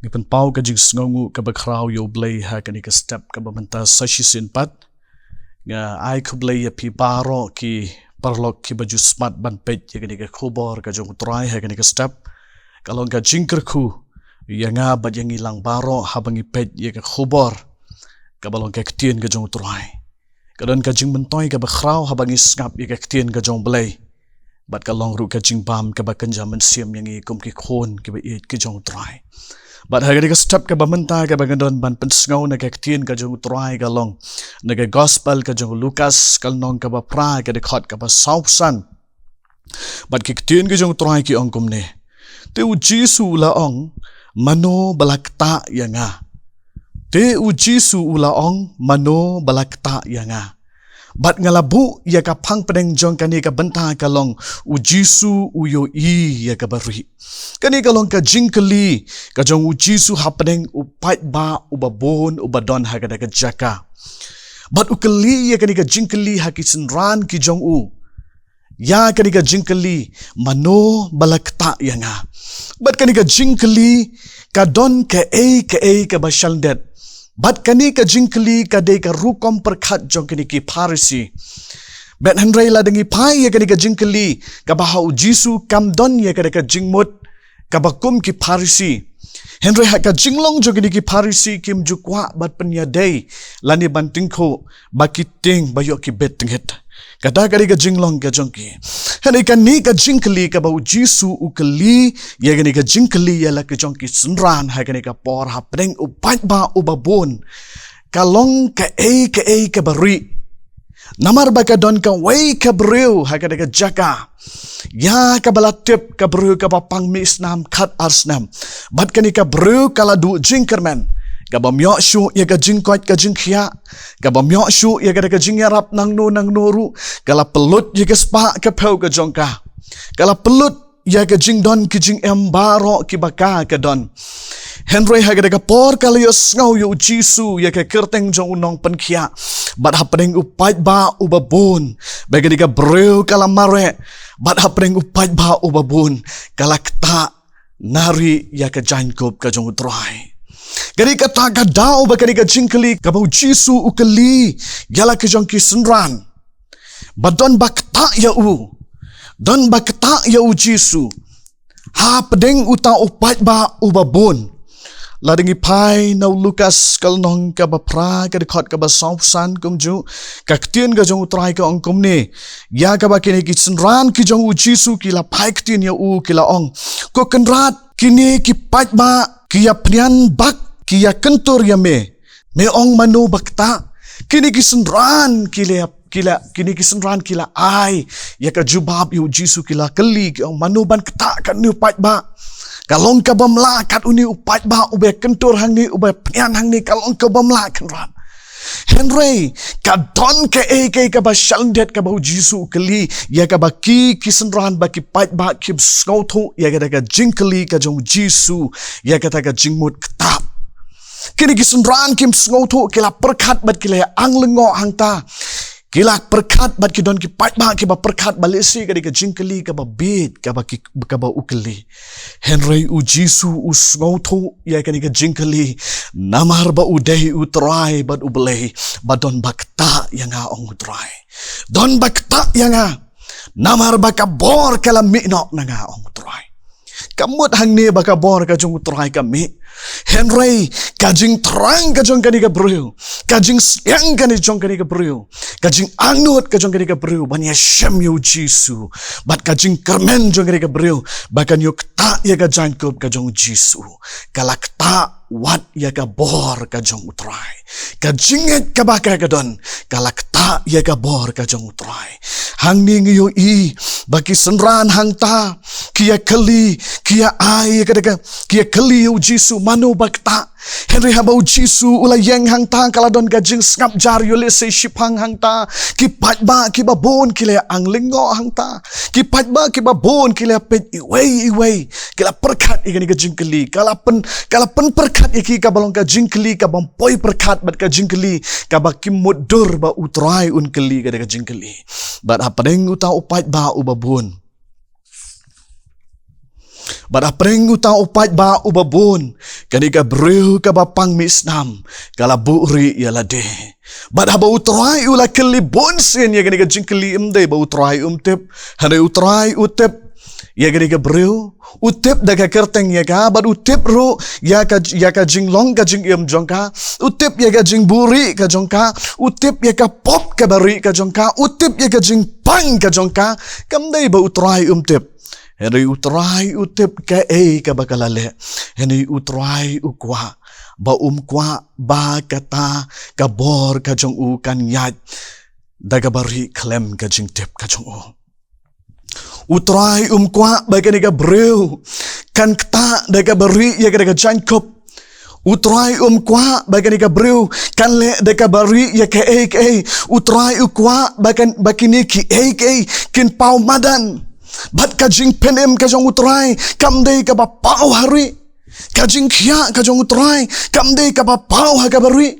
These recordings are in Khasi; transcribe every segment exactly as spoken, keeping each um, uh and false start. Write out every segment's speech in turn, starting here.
Pynpaw ka jingsngewnguh kaba khraw ïa U Blei ha kane ka step kaba mynta sa shisien pat. Nga ai khublei ïa phi baroh ki paralok kiba ju smat ban peit ïa kane ka khubor ka jong U Trai ha kane ka step. Ka long ka jingkyrkhu ïa nga bad ïa ngi lang baroh haba ngi peit ïa ka khubor kaba long ka ktien ka jong U Trai. Ka don ka jingmyntoi kaba khraw haba ngi sngap ïa ka ktien ka jong U Blei. Bad ka long ruh ka jingbam kaba kynja mynsiem ïa ngi kum ki khun kiba ïeit ki jong U Trai. Bad ha kane ka step kaba mynta kaba nga don ban pynsngew na ka ktien ka jong U Trai ka long na ka gospel ka jong u Lukas, ka lynnong kaba phra, ka dkhot kaba sawphew san. Bad ki ktien ki jong U Trai ki ong kumne: Te U Jisu u la ong, mano ba la ktah ïa nga? Te U Jisu u la ong, mano ba la ktah ïa nga? Bad nga la buh ïa ka phang pdeng jong kane ka bynta ka long, U Jisu u ïohi ïa kaba rieh. Kane ka long ka jingkylli ka jong U Jisu hapdeng u paidbah uba bun uba don ha kata ka jaka. Bad u kylli ïa kane ka jingkylli ha ki synran ki jong u. Ïa kane ka jingkylli, mano ba la ktah ïa nga? Bad kane ka jingkylli ka don kaei kaei kaba shah lyndet. Bad kane ka jingkylli ka dei ka rukom pyrkhat jong kine ki Pharisi. Bad hynrei lada ngi phai ïa kane ka jingkylli, kaba ha U Jisu kam don ïa kane ka jingmut kaba kum ki Pharisi. Hynrei ha ka jinglong jong kine ki Pharisi kim ju kwah ban pynïadei lane ban tyngkhuh ba ki tieng ba ïoh ki bit tyngit. Kata ka dei ka jinglong ka jong ki. Hynrei kane ka jingkylli kaba U Jisu u kylli ïa kane ka jingkylli ïa la ki jong ki synran ha kane ka por hapdeng u paidbah uba bun, ka long kaei kaei kaba rieh. Namar ba ka don kawei ka briew ha kata ka jaka, ïa kaba la tip ka briew kaba pang mih snam khat ar snam. Bad kane ka briew ka la duh jingkyrmen, kabym ïoh shuh ïa ka jingkoit ka jingkhiah, kabym ïoh shuh ïa kata ka jingïarap nangno nangno ruh. Ka la pynlut ïa ka spah ka phew ka jong ka. Ka la pynlut ïa ka jingdon ki jingem baroh kiba ka ka don. Hynrei ha kata ka por ka la ïohsngew ïa U Jisu ïa ka kyrteng jong u nongpynkhiah. Bad hapdeng u paidbah uba bun, ba kane ka briew ka la mareh. Bad hapdeng u paidbah uba bun, ka la ktah narieh ïa ka jaiñkup ka jong U Trai. Ka dei kata ka daw ba kane ka jingkylli kaba U Jisu u kylli ïa la ki jong ki synran, ba don ba ktah ïa u, don ba ktah ïa U Jisu hapdeng uta u paidbah uba bun. Lada ngi phai na u Lukas ka lynnong kaba phra, ka dkhot kaba sawphew san kumjuh, ka ktien ka jong U Trai ka ong kumne: Ïa kaba kine ki synran ki jong U Jisu ki la phai ktien ïa u, ki la ong, Ko Kynrad, kine ki paidbah ki ïa pynïan bak, ki ïa kyntur ïa me. Me ong mano ba ktah? Kine ki synran ki la, ki la, kine ki synran ki la ai ïa ka jubab ïa U Jisu, ki la kylli, ki ong, mano ban ktah kat une u paidbah? Ka long kabym lah kat une u paidbah uba ïa kyntur hangne, uba ïa pynïan hangne, ka long kabym lah, Kynrad. Hynrei ka don kaei kaei kaba shah lyndet kaba U Jisu u kylli, ïa kaba ki, ki synran bad ki paidbah kim sngewthuh ïa kata ka jingkylli ka jong U Jisu, ïa kata ka jingmut ktah. Kine ki synran kim sngewthuh, ki la pyrkhat bad ki la ïa ang lyngngoh hangta. Ki la pyrkhat bad ki don ki paidbah kiba pyrkhat ba lehse ka dei ka jingkylli kaba bieit kaba ki, kaba u kylli. Hynrei U Jisu u sngewthuh ïa kane ka jingkylli, namar ba u dei U Trai bad U Blei, ba don ba ktah ïa nga, ong U Trai. Don ba ktah ïa nga, namar ba ka bor ka la mih noh na nga, ong U Trai. Ka mut hangne ba ka bor ka jong U Trai ka mih. Hynrei ka jingthrang ka jong kane ka briew, ka jingsliang kane jong kane ka briew, ka jingangnud ka jong kane ka briew ban ïashem ïa U Jisu, bad ka jingkyrmen jong kane ka briew ba kan ïoh ktah ïa ka jaiñkup ka jong U Jisu, ka la ktah wat ïa ka bor ka jong U Trai. Ka jingngeit kaba ka, ka don, ka la ktah ïa ka bor ka jong U Trai. Hangne ngi ïohi ba ki synran hangta ki ïa kylli, ki ïa ai ïa ka, ki ïa kylli ïa U Jisu, mano ba ktah? Hynrei haba U Jisu u la ïeng hangta, ka la don ka jingsngap jar ïa u, lehse shiphang hangta, ki paidbah kiba bun ki la ïa ang lyngngoh hangta. Ki paidbah kiba bun ki la ïa peit iwei iwei, ki la pyrkhat ïa kane ka jingkylli, ka la pyn, ka la pynpyrkhat ïa ki kaba long ka jingkylli kabym poi pyrkhat bad ka jingkylli kaba kim mutdur ba U Trai un kylli kata ka jingkylli. Bad hapdeng uta u paidbah uba bun, Bad hapdeng uta u paidbah uba bun, kane ka briew kaba pang mih snam ka la buhrieh ïa lade. Bad haba U Trai u la kylli bun sien ïa kane ka jingkylli, ym dei ba U Trai um tip, hynrei U Trai u tip ïa kane ka briew. U tip da ka kyrteng ïa ka, bad u tip ruh ïa ka, ïa ka jinglong ka jingim jong ka. U tip ïa ka jingbuhrieh ka jong ka. U tip ïa ka pop kaba rieh ka jong ka. U tip ïa ka jingpang ka jong ka. Kam dei ba U Trai um tip. Hynrei U Trai u tip kaei kaba ka la leh. Hynrei U Trai u kwah ba um kwah ba kata ka bor ka jong u kan ïaid da kaba rieh khlem ka jingtip ka jong u. U Trai um kwah ba kane ka briew kan ktah da kaba rieh ïa kane ka jaiñkup. U Trai um kwah ba kane ka briew kan leh da kaba rieh ïa kaei kaei. U Trai u kwah ba kan, ba kine kiei kiei kin paw madan. Bad ka jingpynim ka jong U Trai kam dei kaba paw ha rieh. Ka jingkhiah ka jong U Trai kam dei kaba paw ha kaba rieh.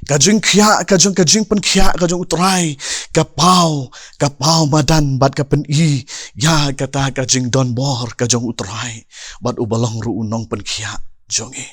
Ka jingkhiah ka jong, ka jingpynkhiah ka jong U Trai ka paw, ka paw madan bad ka pyni ïa kata ka jingdonbor ka jong U Trai bad uba long ruh u nongpynkhiah jong ngi.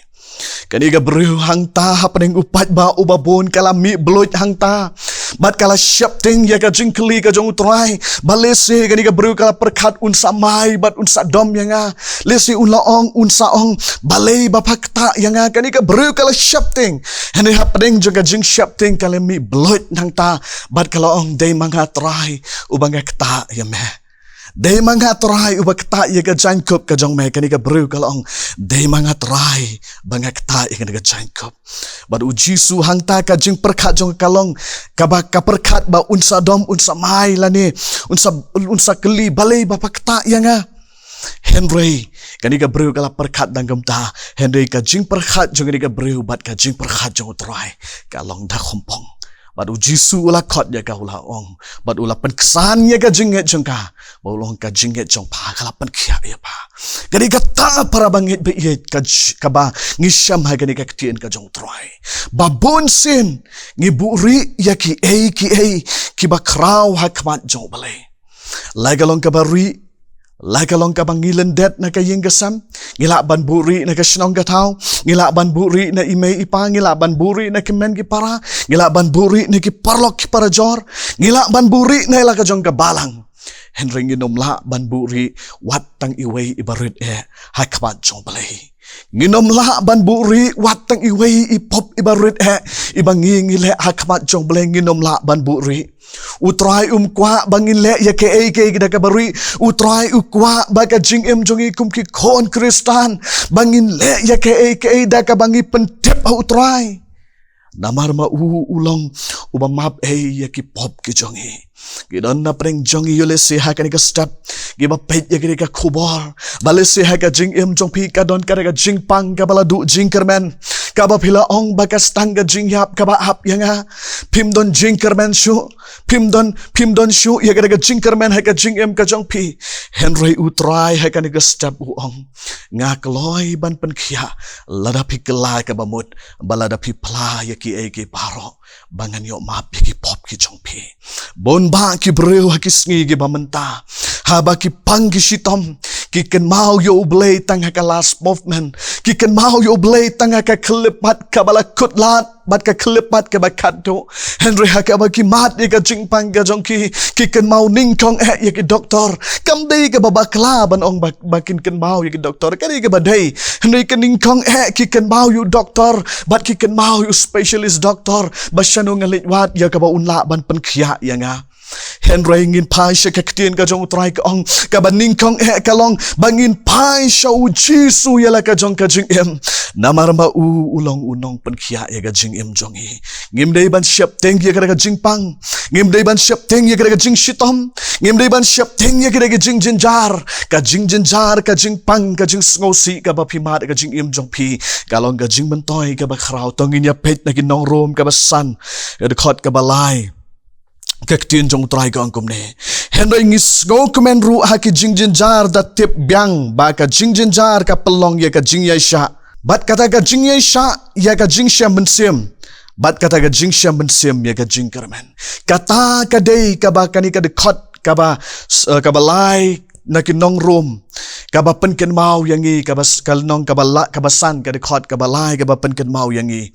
Kane ka briew hangta hapdeng u paidbah uba bun ka la mih bluit hangta. Bad ka la sheptieng ïa ka jingkylli ka jong U Trai. Bad lehse kane ka briew ka la pyrkhat un sa mai bad un sa dom ïa nga. Lehse un la ong, un sa ong, balei ba pha ktah ïa nga, kane ka briew ka la sheptieng. Hynrei hapdeng jong ka jingsheptieng ka la mih bluit hangta. Bad ka la ong, dei ma nga Trai uba nga ktah ïa me. Dei ma nga Trai uba ktah ïa ka jaiñkup ka jong me, kane ka briew ka la ong. Dei ma nga Trai ba nga ktah ïa kane ka jaiñkup. Bad U Jisu hangta ka jingpyrkhat jong ka ka long kaba ka pyrkhat ba un sa dom, un sa mai lane un sa, un sa kylli balei ba pha ktah ïa nga. Hynrei kane ka briew ka la pyrkhat dang kumta, hynrei ka jingpyrkhat jong kane ka briew bad ka jingpyrkhat jong U Trai ka long da khumpong. Bad U Jisu u la khot ïa ka, u la ong, bad u la pynksan ïa ka jingngeit jong ka. Bad u la ong, ka jingngeit jong pha ka la pynkhiah ïa pha. Kane kata para bangeit ba ïeit ka j-, kaba ngi shem ha kane ka ktien ka jong U Trai. Ba bun sien ngi buhrieh ïa kiei kiei kiba khraw ha khmat jong U Blei. La ka long kaba rieh, la ka long kaba ngi lyndet na ka ïing ka sem, ngi lah ban buhrieh na ka shnong ka thaw, ngi lah ban buhrieh na i mei i pa, ngi lah ban buhrieh na ki kmien ki para, ngi lah ban buhrieh na ki paralok ki parajor, ngi lah ban buhrieh na i la ka jong ka balang. Hynrei ngin ym lah ban buhrieh wat tang iwei iba rit eh ha khmat jong U Blei. Ngin ym lah ban buhrieh wat tang iwei i pop iba rit eh iba ngi ngi leh ha khmat jong U Blei, ngin ym lah ban buhrieh. U Trai um kwah ba ngin leh ïa kaei kaei da kaba rieh. U Trai u kwah ba ka jingim jong ngi kum ki khun Khristan ba ngin leh ïa kaei kaei da kaba ngi pyntip ha U Trai. Namar ma u u long uba map ei ïa ki pop ki jong ngi. Ki don na pdeng jong ngi, ïoh lehse ha kane ka step kiba peit ïa kane ka khubor, ba lehse ha ka jingim jong phi ka don kane ka jingpang kaba la duh jingkyrmen, kaba phi la ong ba ka stang ka jingïap kaba ap ïa nga. Phim don jingkyrmen shuh, phim don, phim don shuh ïa kane ka jingkyrmen ha ka jingim ka jong phi. Hynrei U Trai ha kane ka step u ong, nga kloi ban pynkhiah lada phi kylla kaba mut, ba lada phi phla ïa kiei kiei baroh, ba ngan ïoh map ïa ki pop ki jong phi. Bun bah ki briew ha ki sngi kiba mynta, haba ki pang ki shitom, ki kynmaw ïa U Blei tang ha ka last movement, ki kynmaw ïa U Blei tang ha ka khyllipmat kaba la kut lad bad ka khyllipmat kaba khadduh. Hynrei ha kaba ki mad ïa ka jingpang ka jong ki, ki kynmaw nyngkong eh ïa ki doktor. Kam dei kaba bakla ban ong ba, ba kin kynmaw ïa ki doktor, ka dei kaba dei. Hynrei ka nyngkong eh ki kynmaw ïa u doktor bad ki kynmaw ïa u specialist doktor, ba shano ngan leit wad ïa kaba un lah ban pynkhiah ïa nga. Hynrei ngin phai sha ka ktien ka jong U Trai, ka ong, kaba nyngkong eh ka long ba ngin phai sha U Jisu ïa la ka jong ka jingim. Namar ma u u long u nongpynkhiah ïa ka jingim jong ngi. Ngim dei ban sheptieng ïa ka da ka jingpang. Ngim dei ban sheptieng ïa ka da ka jingshitom. Ngim dei ban sheptieng ïa ka da ka jingjynjar. Ka jingjynjar, ka jingpang, ka jingsngewsih kaba phi mad ka jingim jong phi, ka long ka jingmyntoi kaba khraw. To ngin ïa peit na ki Nong Rom kaba san, ka dkhot kaba lai. Ka ktien jong U Trai ka ong kumne. Hynrei ngi sngewkmen ruh ha ki jingjynjar da tip biang ba ka jingjynjar ka pynlong ïa ka jingïaishah. Bad kata ka jingïaishah ïa ka jingshem mynsiem. Bad kata ka jingshem mynsiem ïa ka jingkyrmen. Kata ka dei kaba kane ka dkhot kaba, eh, kaba lai na ki Nong Rom. Kaba pynkynmaw ïa ngi, kaba s-, ka lynnong kaba la, kaba san, ka dkhot kaba lai, kaba pynkynmaw ïa ngi.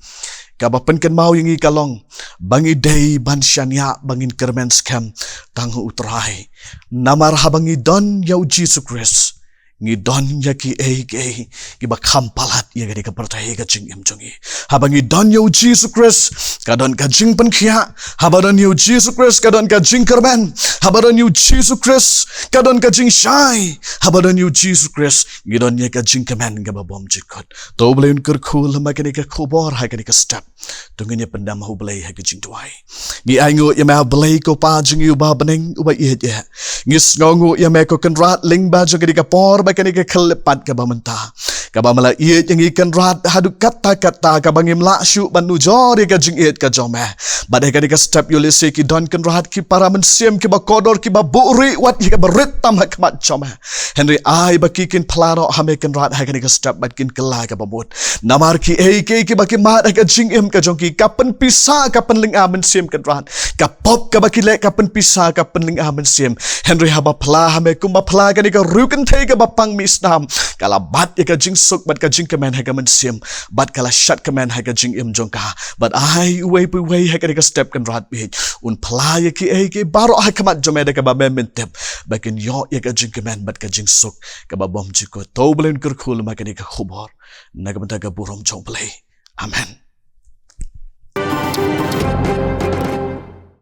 Kaba pynkynmaw ïa ngi ka long ba ngi dei ban shaniah, ba ngin kyrmen skhem tang ha U Trai. Namar haba ngi don ïa U Jisu Khrist, ngi don ïa kiei kiei kiba kham palat ïa kane ka pyrthei ka jingim jong ngi. Haba ngi don ïa U Jisu Khrist, ka don ka jingpynkhiah. Haba don ïa U Jisu Khrist, ka don ka jingkyrmen. Haba don ïa U Jisu Khrist, ka don ka jingshai. Haba don ïa U Jisu Khrist, ngi don ïa ka jingkmen kaba bymjukut. To U Blei un kyrkhu lem ha kane ka khubor, ha kane ka step. To ngin ïa pyndam ha U Blei ha ka jingduwai. Ngi ainguh ïa me, Blei ko Pa jong ngi uba bneng, uba ïeit eh. Ngi sngewnguh ïa me ko Kynrad lyngba jong kane ka por bad kane ka khyllipmat kaba mynta, kaba me la ïeit ïa ngi Kynrad haduh katta katta, kaba ngim lah shuh ban nujor ïa ka jingïeit ka jong me. Bad ha kane ka step ïoh lehse ki don Kynrad ki para mynsiem kiba kordor, kiba buhrieh wat ïa kaba rit tam ha khmat jong me. Hynrei ai ba ki kin phla noh ha me Kynrad ha kane ka step bad kin kylla kaba mut. Namar kiei kiei kiba ki mad ha ka jingim ka jong ki, ka pynpisa, ka pynlynga mynsiem Kynrad. Ka pop kaba ki leh ka pynpisa, ka pynlynga mynsiem. Hynrei haba phla ha me kumba phla kane ka riewkynthei kaba pang mih snam, ka la bat ïa ka jingsuk bad ka jingkmen ha ka mynsiem, bad ka la shadkmen ha ka jingim jong ka. Bad ai uwei pa uwei ha kane ka step Kynrad bad un phla ïa kiei kiei baroh ha khmat jong me da kaba me men tip, ba kin ïoh ïa ka jingkmen bad ka jingsuk kaba bymjukut. To U Blei un kyrkhu lem ha kane ka khubor, na ka bynta ka burom jong U Blei. Amen.